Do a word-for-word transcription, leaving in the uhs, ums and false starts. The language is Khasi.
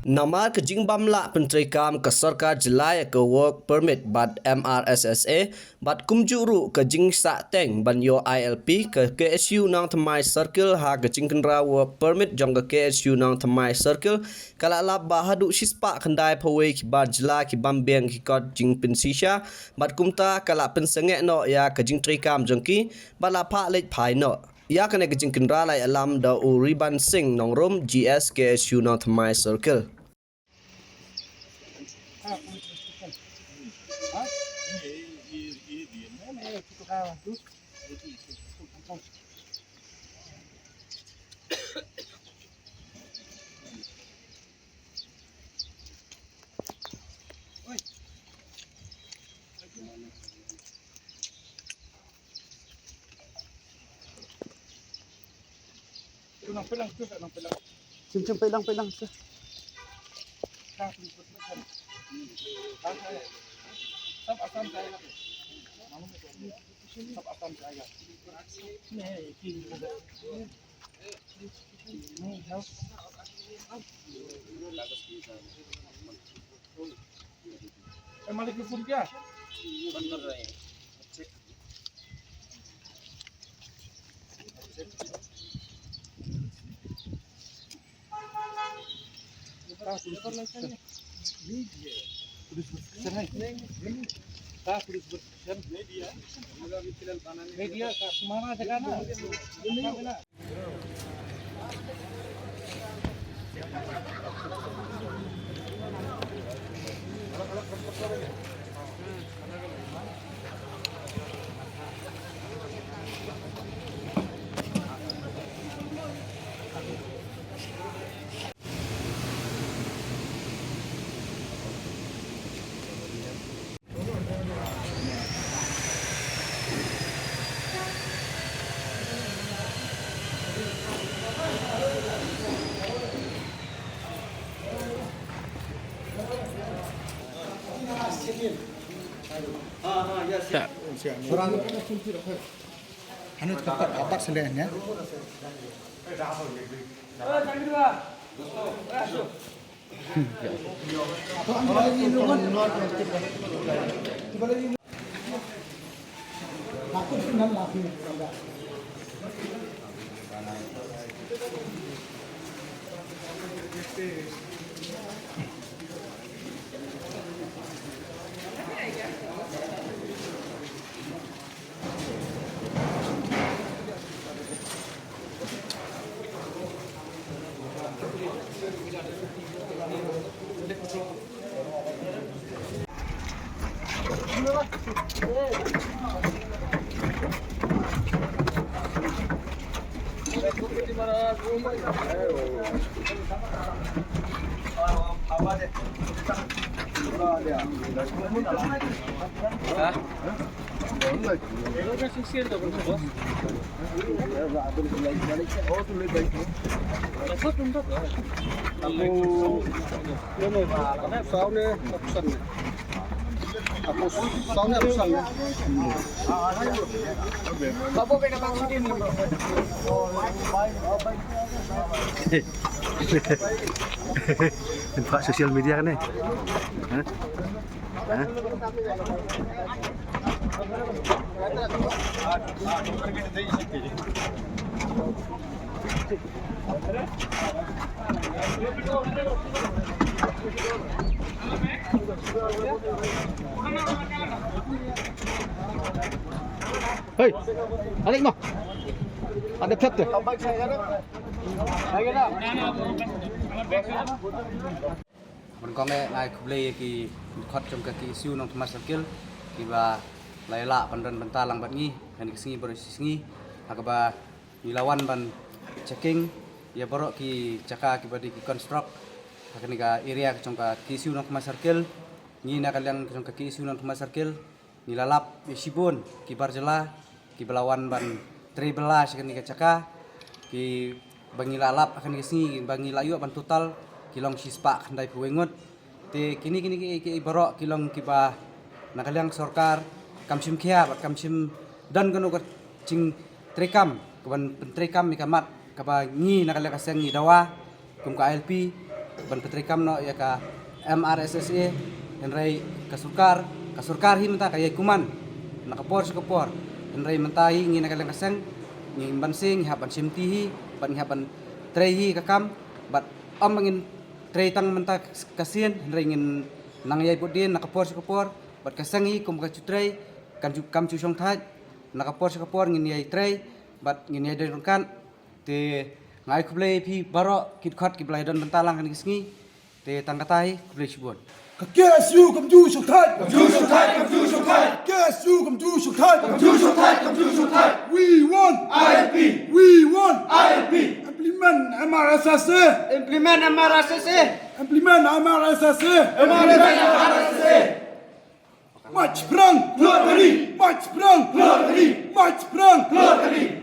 Namar ka jingbym lah pyntreikam ka sorkar jylla ïa ka work permit bad M R S S A, bad kumjuh ruh ka jingsah teng ban ïoh I L P, ka K S U Nongthymmai Circle ha ka jingkynra work permit jong ka K S U Nongthymmai Circle, ka la lap ba haduh shispah khyndai phew wei ki bar jylla ki bym biang ki kot jingpynshisha, bad kumta ka la pynsangeh noh ïa ka jingtreikam jong ki, bad la phah leit phai noh. Ïa kane ka jingkynra la ïalam da u Riban Singh Nongrum, G S K S U Nongthymmai Circle. Chim chim, pailang pailang. Nampak social media kan ni? Ha? Ha? Hei, alik mah. Ada pet tu. Ban kong eh, nga ai khublei ïa ki dkhot jong ka K S U Nongthymmai Circle kiba la ïalah ban don bynta lang bad ngi ha kane ka sngi baroh shi sngi, ha kaba ngi la wan ban checking ïa baroh ki jaka kiba dei ki construct ha kane ka area ka jong ka K S U Nongthymmai Circle. Ngi na ka liang ka jong ka K S U Nongthymmai Circle ngi la lap ïa shibun ki bar jylla kiba la wan ban trei bylla sha kane ka jaka, kiba ngi la lap ha kane ka sngi ba ngi la ïoh ban total ki long shispah khyndai phew wei ngut. Te kine, kine ki, ki baroh ki long kiba na ka liang sorkar kam shim khia bad kam shim don kano ka jingtreikam kaban pyntreikam ïa ka mat kaba ngi na ka liang ka seng ngi dawa kum ka I L P. ban pyntreikam noh ïa ka M R S S A, hynrei ka sorkar, ka sorkar hi mynta ka ïai kuman na ka por sha ka por. Hynrei mynta hi ngi na ka liang ka seng ngi ban seng ngi hap ban shim ti hi, ban ngi hap ban trei hi ka kam, bad ym ngin trei tang mynta ka sien, hynrei ngin nang ïai bud dien na ka por sha ka por, bad ka seng hi kum ka ju trei, kan ju kam ju shong thait, na ka por sha ka por ngin ïai trei, bad ngin ïai dei rungkat. Te ngai khublei phi baroh ki dkhot ki blai don bynta lang kan ki sngi. Te tang kata hi khublei shibun. Ka K S U kam ju shong thait. Kam ju shong thait, kam ju shong thait. K S U kam ju shong thait. Kam ju shong thait, kam ju shong thait. We want I L P. We want I L P. Implement M R S S A. Implement M R S S A. Implement M R S S A. Implement M R S S A. March pyrang. Keluar dari. March pyrang. Keluar dari. March pyrang. Keluar dari.